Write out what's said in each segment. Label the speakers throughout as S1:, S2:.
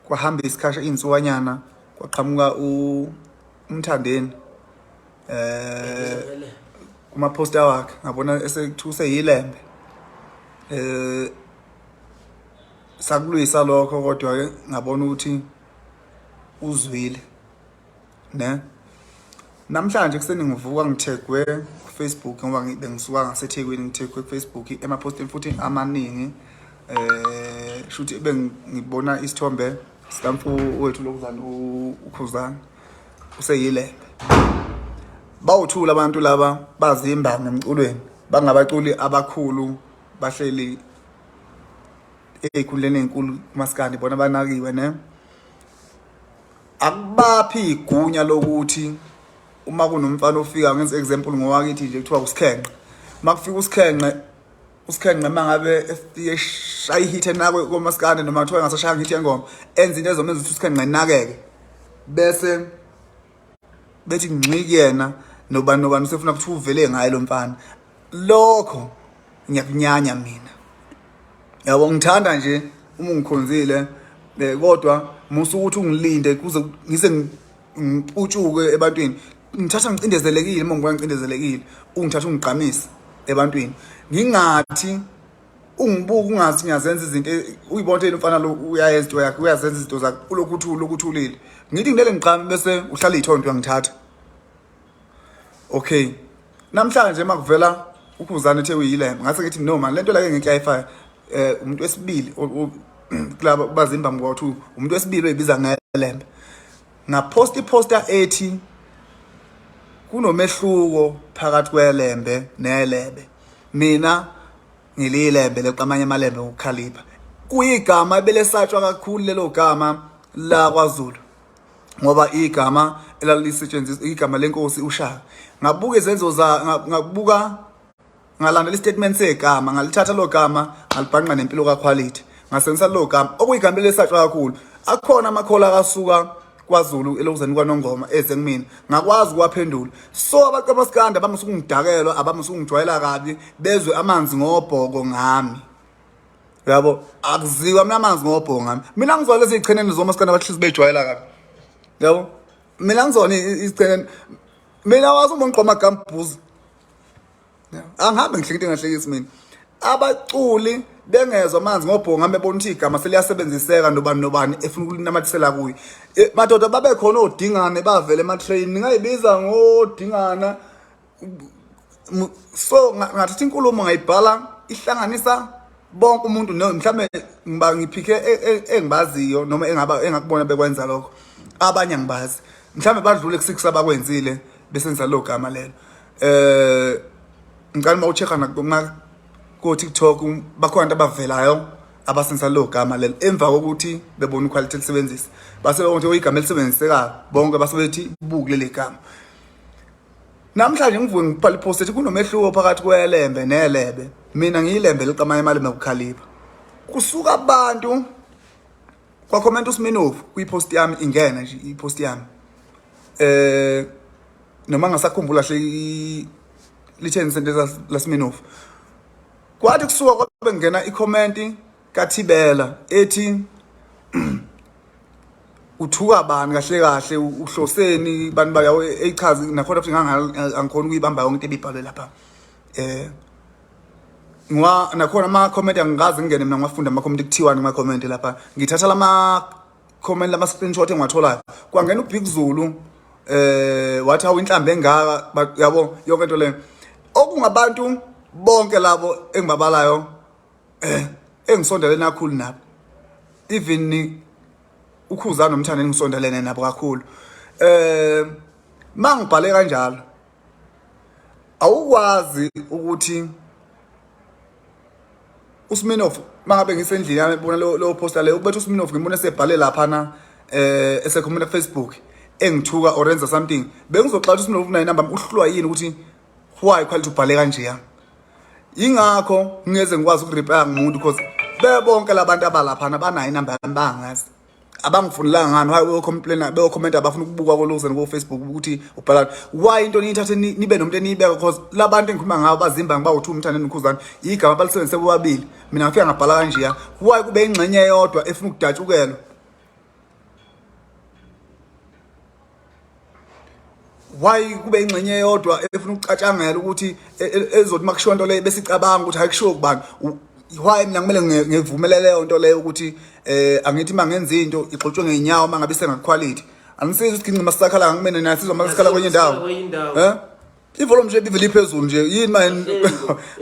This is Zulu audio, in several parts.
S1: Kwahamba isikhasha iy'nsukanyana kwaqhamuka uMthandeni kuma-poster wakhe, ngabona esekuthuse yilembe. Sakulwisa lokho, kodwa-ke ngabona ukuthi uzwile ne. Namhlanje kuseni ngivuka ngithegwe ku-Facebook ngoba bengisuka ngaseThekwini, ngithegwe ku-Facebook emapostini futhi amaningi. Shuthi bengibona isithombe sikamfo wethu lokuzana uKhuzani useyilembe. Bawuthula abantu laba bazimba ngemculweni, bangabaculi abakhulu, bahleli ey'khundleni ey'nkulu kumaskandi, bona banakiwe ne. Akubaphi igunya lokuthi uma kunomfana ofika, ngenze example ngowakithi nje, kuthiwa uSikhenqe. Uma kufika uSikhenqe, uSikhenqe uma ngabe efike eshaya ihit enakwe komaskandi, noma kuthiwa engasashayanga ihit yengoma, enze into ezomenza ukuthi uSikhenqe enakeke, bese bethi ngxi kuyena nobani nobani usefuna ukuthi uvele ngaye lo mfana. Lokho ngiyakunyanya mina, yabo. Ngithanda nje uma ungikhonzile, kodwa musa ukuthi ungilinde kuze ngize ngiputshuke ebantwini. Ngithatha ngicindezelekile, uma ngibona ngicindezelekile ungithatha ungigqamise ebantwini, ngingathi ungibuka ungathi ngiyazenza izinto, uyibona ukuthi umfana lo uyayenza into yakhe, uyazenza izinto zakhe, ulokhu uthule, ukuthulile. Ngithi ngilele ngiqhame bese uhlala iy'thonto uyangithatha. Okay, namhlanje makuvela uKhuzani ethe uyilembe, ngase ngithi no man, lento la ke ngiklayify. Umuntu wesibili kulaba bazimba mkwathu, umuntu wesibili oyibiza ngelembe. Ngapost iposter ethi kunomehluko phakathi kwelembe nelebe. Mina ngililembe leqamanye amalembe ngokukhalipha. Kuyigama ebelesatshwa kakhulu lelo gama la kwaZulu, ngoba igama elalisetshenziswa igama lenkosi uShaka. Ngabuka izenzo za ngabuka, ngalandela istatement segama, ngalithatha lo gama ngalibhanqa nempilo kaQuality, ngasebenzisa lo gama okuyigama elesatshwa kakhulu. Akhona amakhola akasuka kwaZulu elokuzeni kwaNongoma eze kumina, ngakwazi ukuwaphendula. So abantu bamaskandi abamasukungidakelwa, abamasukungijwayela kabi, bezwe amanzi ngobhoko ngami, yabo. Akuziwa mina amanzi ngobhoko ngami. Mina ngizwa lezi zichenene zomaskandi abahlezi bejwayela kabi, yabo. Mina ngizona izichenene, mina wazi uma ngiqoma gambhuzi, angihambe ngihleke into engahlekisi mina. Abaculi bengezwa amanzi ngobhongo ngami, bebona ukuthi igama seliyasebenziseka, nobani nobani efuna ukulinamathisela kuye. Madoda, babe khona odingane bavele ema-train, ningayibiza ngodingana. So ngathatha inkulumo ngayibhala ihlanganisa bonke umuntu, mhlawumbe ngiba ngiphike engibaziyo noma engaba engakubona bekwenza lokho, abanye angibazi, mhlawumbe badlule ku-6 abakwenzile besenza lo gama lelo. Ngicela uma ucheck na ko TikTok, bakhona abantu abavelayo abasebenzisa lo gama lelo emva kokuthi bebona iquality elisebenzisa, base bebona ukuthi igama elisebenzisekayo, bonke base bethi buku leli gama. Namhlanje ngivuke ngibhala ipost ethi kunomehluko phakathi kwelembe nelebe. Mina ngiyilembe liqamanye imali ngokukhalipha. Kusuka abantu kwakhomenta uSminofu kwipost yami, ingena nje ipost yami, noma ngasakhumbula hle litheni sente laSminofu. Kwathi kusuka kwabe ngena icomment kaThibela ethi uthuka bani kahle kahle, uhloseni bani bayawo, eyichazi nakhona futhi angikhona ukuyibamba yonke into ebibhalwe lapha. Ngwa nakhona ama comment angikaze ngingene mina ngwafunda ama comment, kuthiwani kuma comment lapha. Ngithatha lama comment, lama screenshot engiwatholayo. Kwangena uBig Zulu, wathi hawu, inhlambe engaka, yabo, yonke into leyo. Okungabantu bonke labo engibabalayo engisondelene kakhulu nabo, even uKhuzani noMthandeni ngisondelene nabo kakhulu. Mangibhale kanjalo, awukwazi ukuthi uSminoff, mangabe ngisendlini yami ebona lo poster leyo, ubethe uSminoff ngibona esebhale lapha na esekhomenta Facebook engithuka or enza something, bengizoxala ukuthi uSminoff unayo inamba, uhlulwa yini ukuthi why quality ubhale kanje ya. Ingakho ngingeze ngikwazi ukureply ngumuntu, because bebonke labantu abalaphana banayo inamba yami, bangazi abangifunelanga ngani, why beyocomplaina, beyokhomenta, abafuna ukubukwa koluzeni ko-Facebook ukuthi ubhalani, why into niyithathe nibe nomuntu eniyibeka, because labantu engikhuluma ngabo bazimba ngiba u-two, uMthandeni noKhuzani, igama balisebenzise bobabili. Mina ngafika ngabhala kanjeya, why kube ingxenye eyodwa efuna ukudatshukelwa? Why kube ingxenye eyodwa efuna ukucatshangela ukuthi ezothi makushiwo nto leyo besicabanga ukuthi ayikushiwo kubani? Why mina kumele ngivumele leyo nto leyo ukuthi angithi mangenza into igxotshwe ngenyawo mangabe isengaquality? Angisizi ukuthi ngincima sisakhala ngimene naye sizwa masikhala kwenye indawo. Ivolume nje ibivele iphezulu nje yini manje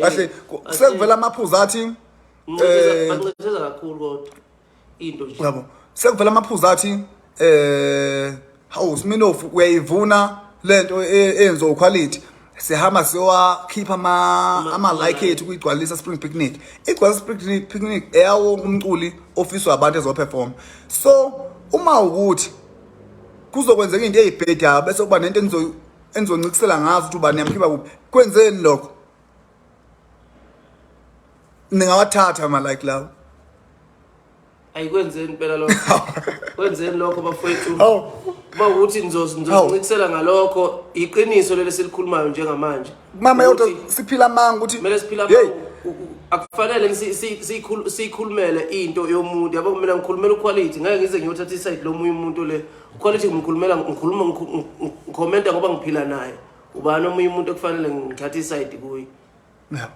S1: kahle sekuvela amaphuzu athi
S2: bancetheza kakhulu kodwa into nje.
S1: Yabo, sekuvela amaphuzu athi hawu Sminoff uyayivuna lento eyenziwa uquality, sihamba siyowakhipha ama like ethu kuyigcwalisa Spring Picnic. Igcwalisa Spring Picnic eyawo umculi ofiswa abantu ezoperform. So uma ukuthi kuzokwenzeka into eyibhedayo bese kuba nento enizoncikisela ngazo ukuthi ubani yamkhipha kuphi, kwenzeni lokho? Ningawathatha ama like lawo.
S2: Ayikwenzeni impela lokho, kwenzeni lokho bafowethu. Uma ukuthi nizozincikisela ngalokho, iqiniso leli silikhulumayo njengamanje.
S1: Mama yodwa siphila amanga ukuthi
S2: kumele siphila amanga. Akufanele siyikhulumele into yomuntu, yabo. Mina ngikhulumela uquality, ngeke ngize ngiyothatha iside lomunye umuntu. Le quality ngimkhulumela, ngikhuluma ngikhomenta ngoba ngiphila naye. Ubani omunye umuntu ekufanele ngithathe iside kuye?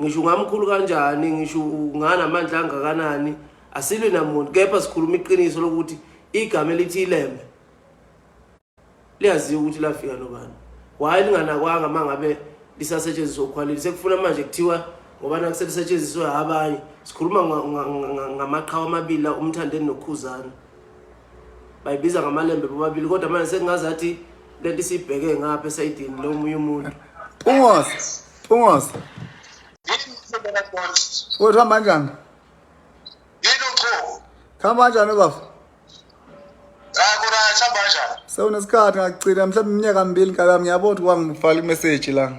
S2: Ngisho ungamkhulu kanjani, ngisho unganamandla angakanani, asilwi namuntu, kepha sikhuluma iqiniso lokuthi igama elithi ilembe liyaziwa ukuthi lafika nobani. Why linganakwanga uma ngabe lisasetshenziswa uquality? Sekufuna manje kuthiwa ngoba nakuselisetshenziswe abanye. Sikhuluma ngamaqhawe amabili la, uMthandeni noKhuzana, bayibiza ngamalembe bobabili, kodwa manje sekungazathi lento isibheke ngapha esayidini lomunye umuntu.
S1: Mpungose, Mpungose. Wethu, hamba kanjani?
S3: Yini uchuku?
S1: Hamba kanjani baba?
S3: Hayi, kuright, hamba kanjani?
S1: Sewunesikhathi ngakugcina mhlawumbe iminyaka mibili nkabi yami, ngiyabona ukuthi wangifaka imessage la.
S3: Yini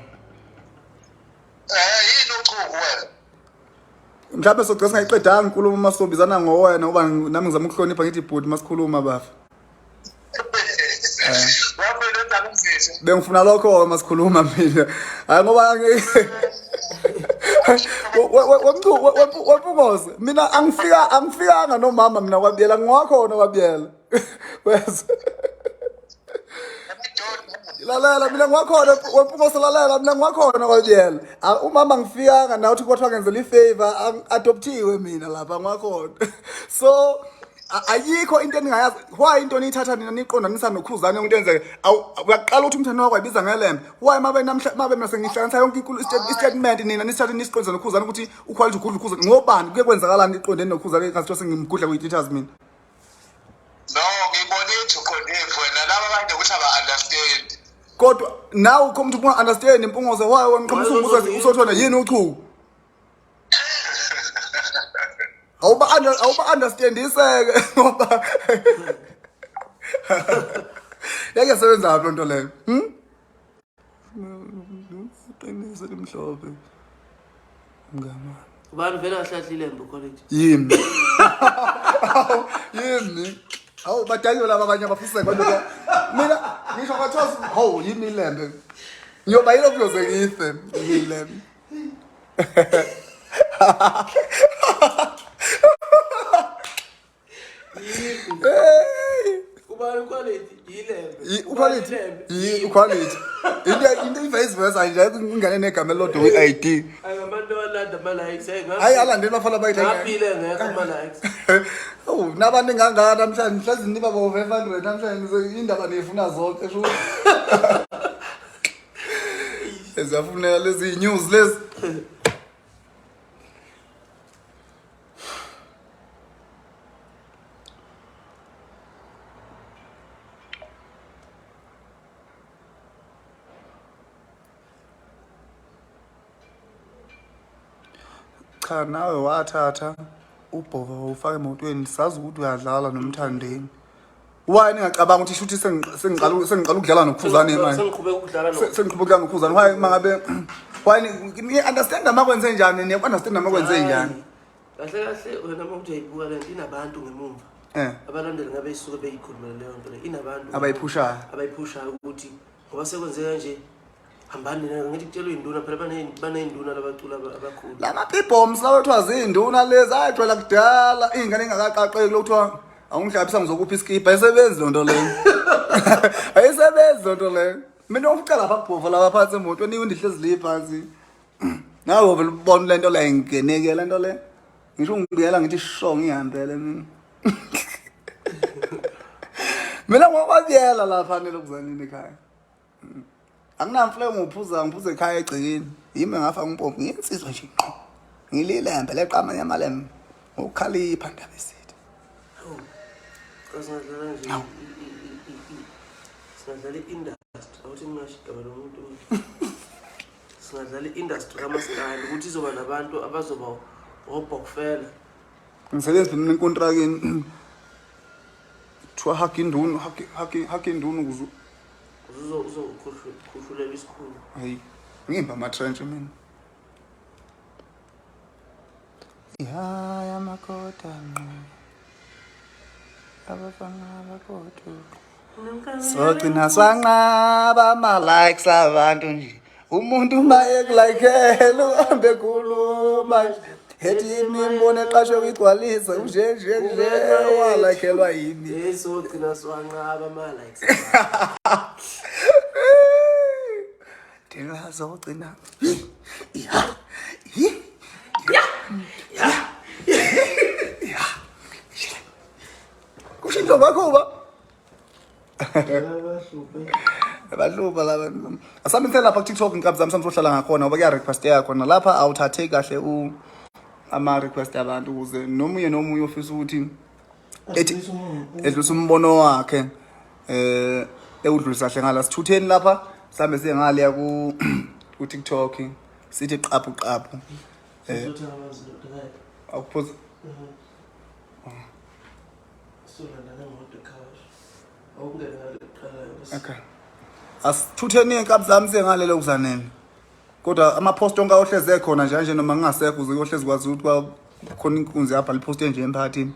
S3: uchuku wena?
S1: Mhlawumbe sogcina singayiqedanga inkulumo uma sobizana ngowena, ngoba nami ngizama ukuhlonipha ngithi bhuti masikhuluma bafa.
S3: Wafela endaba umzisi.
S1: Bengifuna lokho masikhuluma mina. Hayi ngoba wempungoze mina angifikanga nomama mina kwaBiyela, ngiwakhona kwaBiyela. Wezwa? Lalela, mina ngiwakhona, wempungoze, lalela, mina ngiwakhona kwaBiyela. Umama ngifikanga nawe uthi kodwa ngenzela ifavor, adoptiwe mina lapha ngiwakhona. So ayikho into eningayazi. Why into niyithatha nina niqondanisa noKhuzane into enzeke? Uyaqala ukuthi umthando wakho wayibiza ngelembe. Why mabe namhla mabe mina sengihlanganisa yonke inkulu istatement nina nisithathe nisiqondise noKhuzane ukuthi uquality ugudla uKhuzane ngobani? Kuye kwenzakalani iqondene noKhuzane ngasithiwa sengimgudla kwi-theaters mina?
S3: No, ngibona ithi uqondephi wena, laba abantu ukuthi aba-understand.
S1: Kodwa nawe ukho umuntu unga-understand Mpungose, why wena uqhamusa umbuzo usothona yini uchuku? Awuba understandiseke ngoba yake sebenza phi lonto leyo? Qiniso limhlophe. Ngama.
S2: Ubani vele kahle ilembe quality?
S1: Yimi. Yimi. Hawu, badakiwe laba abanye abafiseka kodwa mina ngisho kwathiwa hawu yimi ilembe. Ngiyoba yilo kuyoze ngife ilembe. Hey!
S2: Ubani uquality? Ilembe.
S1: Uquality, uquality into i-vice versa nje, ingane negama elilodwa kwi-ID.
S2: Ayi, abantu abalanda ama-likes, hey.
S1: Hayi, alandeli bafana bayithi.
S2: Ngaphile ngekho ama-likes.
S1: Awu, nabantu ngangaka namhlanje, mhlawumbe niba bo 500 namhlanje, indaba niyifuna zonke sho. Eziyafuneka lezi news lezi. Cha, nawe wathatha ubhova wawufaka emotweni, sazi ukuthi uyadlala noMthandeni. Why ningacabanga ukuthi shuthi sengiqala ukudlala noKhuzane manje?
S2: Sengiqhubeka ukudlala no
S1: Sengiqhubeka ukudlala noKhuzane. Why mangabe why ni understand makwenze njani, ni understand makwenze njani?
S2: Kahle kahle wena uma uthi uyayibuka le nto inabantu ngemumva. Abalandeli ngabe isuke beyikhulumela leyo nto le, inabantu
S1: Abayiphushayo.
S2: Abayiphushayo ukuthi ngoba sekwenzeka nje hambani nina, ngithi kutshelwe induna phela, baney'nduna labacula abakhulu.
S1: Lama bombs lawo kuthiwa zinduna lezi ayagcwela kudala iy'ngane ingakaqaqeki, lokuthiwa awungihlabisa ngizokupha iskipa, ayisebenzi loo nto leyo, ayisebenzi loo nto leyo. Mina ufica lapha kubhova lapha phansi emotweni iwindi hlezi li phansi. Nawe vele ubona lento le ingeneke lento le. Ngisho ngibuyela ngithi sho ngihambele mina. Mina ngokwabiyela lapha nelokuzanini ekhaya. Anginamfle ngiphuza ngiphuza ekhaya egcekeni. Yimi ngafa ngimpompi ngiyinsizwa nje qho. Ngililembe leqa amanye amalembe. Ngokukhalipha ndaba esithi.
S2: Singadlala nje singadlala i-industry awuthi ngingasho igama lomuntu singadlala i-industry kamaskandi ukuthi izoba nabantu abazoba obhokfela
S1: Ngisebenza mina enkontrakeni. Kuthiwa hug indunu, hug hug hug indunu ukuze
S2: uzokhuhlulela isikhulu.
S1: Hayi, ngimba ama trench mina. Ihaya makota ngqo. Abafana abagoduka. Sogcina swanqaba ama-likes abantu nje. Umuntu uma ekulaykhela uhambe khuluma nje. Hethi yimi imbona eqashwe kuyigcwalise unje nje nje walayikhelwa yimi.
S2: Hey sogcina swanqaba ama-likes.
S1: Thina sogcina. Ya. Ya. Ya. Ya. Kusho into bakho ba. Bahlupha laba. Asambe lapha ku TikTok inkabi zami samsohlala ngakhona ngoba kuya request yakhona lapha awuthatheki kahle u ama request abantu ukuze nomunye nomunye ofisa ukuthi ethi edlulisa umbono wakhe eh ewudlulisa kahle ngala sithutheni lapha sihambe siye ngale ku ku TikTok sithi qaphu qaphu eh awuphuza okay asithutheni inkabi zami siye ngale lokuzaneni kodwa ama-post onke ayohlezi ekhona nje nje noma ngingasekho uze kuyohlezi kwazi ukuthi khona inkunzi yabhala ipost enje emphakathini.